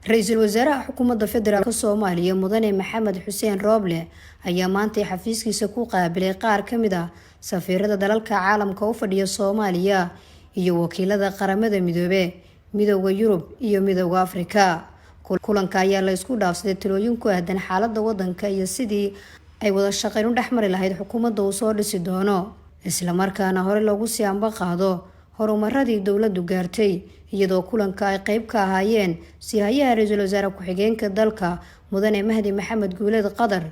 Ra-iisul wasaaraha Xukuumadda Federaalk Soomaaliya, Mudane Maxamed Xuseen Rooble, ayaa maantay xafiiskiisa ku qaabilay qaar ka mid ah safiirada dalalka caalamka u fadhiya Soomaaliya iyo wakiilada Qaramada Midoobe, Midowda Yurub iyo Midowda Afrika. Kulanka ayaa la isku dhaafsaday talooyin ku aadan xaalada wadanka iyo sidii ay wada shaqeyn u dhexmari lahayd xukuumadda uu soo dhisi doono, islamarkaana hore loogu sii anba qaado horumaradii dowladdu gaartay, iyadoo kulanka ay qeyb ka ahaayeen siihayaha ra-iisul wasaare ku-xigeenka dalka, Mudane Mahdi Maxamed Guuleed Qadar,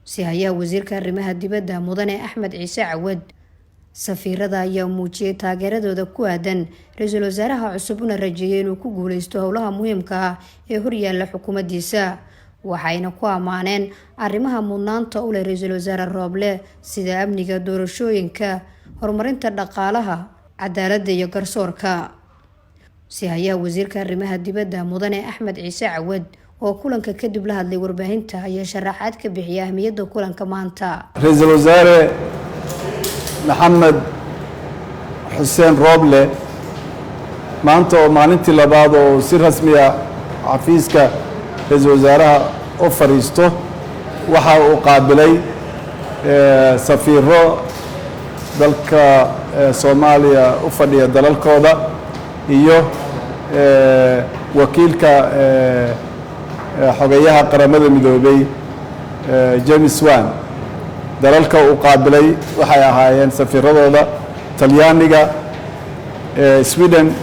siihayaha wasiirka arrimaha dibadda, Mudane Axmed Ciise Cawad. Safiirada ayaa muujiyay taageeradooda ku aadan ra-iisul wasaaraha cusub, una rajeeyay inuu ku guuleysto howlaha muhiimka ah ee horyaalla xukuumaddiisa. Waxayna ku ammaaneen arrimaha mudnaanta u leh ra-iisul wasaare Rooble, sida amniga, doorashooyinka, horumarinta dhaqaalaha, cadaaladda iyo garsoorka. Siihayaha wasiirka arrimaha dibadda, Mudane Axmed Ciise Cawad, oo kulanka kadib la hadlay warbaahinta, ayaa sharaxaad ka bixiyay ahmiyadda kulanka maanta. Ra-iisul Wasaare Maxamed Xuseen Rooble maanta oo maalintii labaad oo si rasmiya xafiiska ra-iisul wasaaraha u fadhiisto, waxa uu qaabilay safiiro dalka Soomaaliya u fadhiya dalalkooda iyo wakiilka xogeyaha Qaramada Midoobey, James Swan. Dalalka uu qaabilay waxay ahaayeen safiiradooda Talyaaniga, Sweden,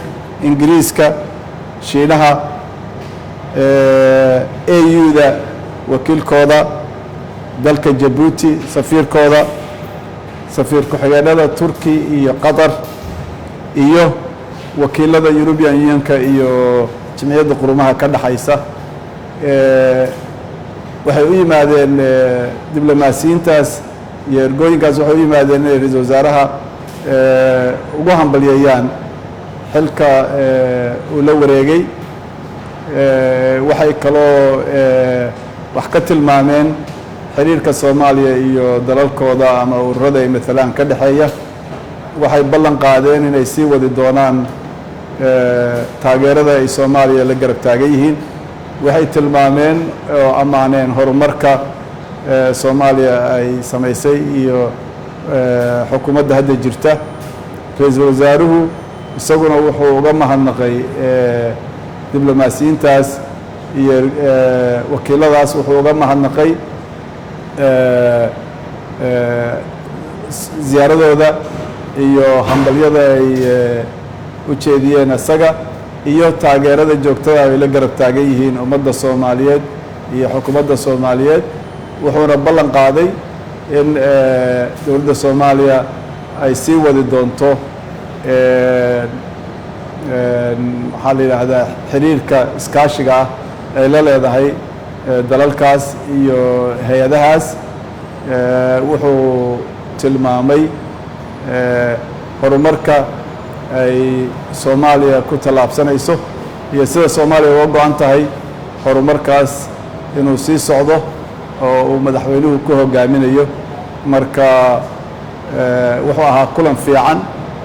Ingiriiska, Shiinaha, AU-da wakiilkooda, dalka Jabuuti safiirkooda, safiir ku-xigeenada Turki iyo Qatar, iyo wakiilada European Unionka iyo Jimciyadda Qurumaha ka dhexaysa. Waxay u yimaadeen diblomaasiyiintaas iyo ergooyinkaas, waxay u yimaadeen inay ra-iisul wasaaraha ugu hambalyeeyaan xilka uu la wareegay. Waxay kaloo wax ka tilmaameen xiriirka Soomaaliya iyo dalalkooda ama ururada ay matalaan ka dhexeeya. Waxay ballan qaadeen inay sii wadi doonaan taageerada ay Soomaaliya la garab taagan yihiin. Waxay tilmaameen oo ammaaneen horumarka Soomaaliya ay samaysay iyo xukuumadda hadda jirta. Ra-iisul wasaaruhu isaguna wuxuu uga mahadnaqay diblomaasiyiintaas iyo wakiiladaas, wuxuu uga mahadnaqay ziyaaradooda iyo hambalyada ay u jeediyeen isaga iyo taageerada joogtada ay la garab taagan yihiin ummadda Soomaaliyeed iyo xukuumadda Soomaaliyeed. Wuxuuna ballan qaaday in dowladda Soomaaliya ay sii wadi doonto, maxaa la yidhaahdaa, xiriirka iskaashiga ah ay la leedahay dalalkaas iyo hay-adahaas. Wuxuu tilmaamay horumarka ay Soomaaliya ku tallaabsanayso iyo sida Soomaaliya uga go-an tahay horumarkaas inuu sii socdo oo uu madaxweynuhu ku hogaaminayo. Marka wuxuu ahaa kulan fiican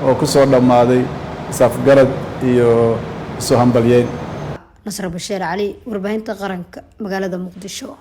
oo ku soo dhammaaday isafgarad iyo isu hambalyeyn. Nasra Basheer Cali, Warbaahinta Qaranka, magaalada Muqdisho.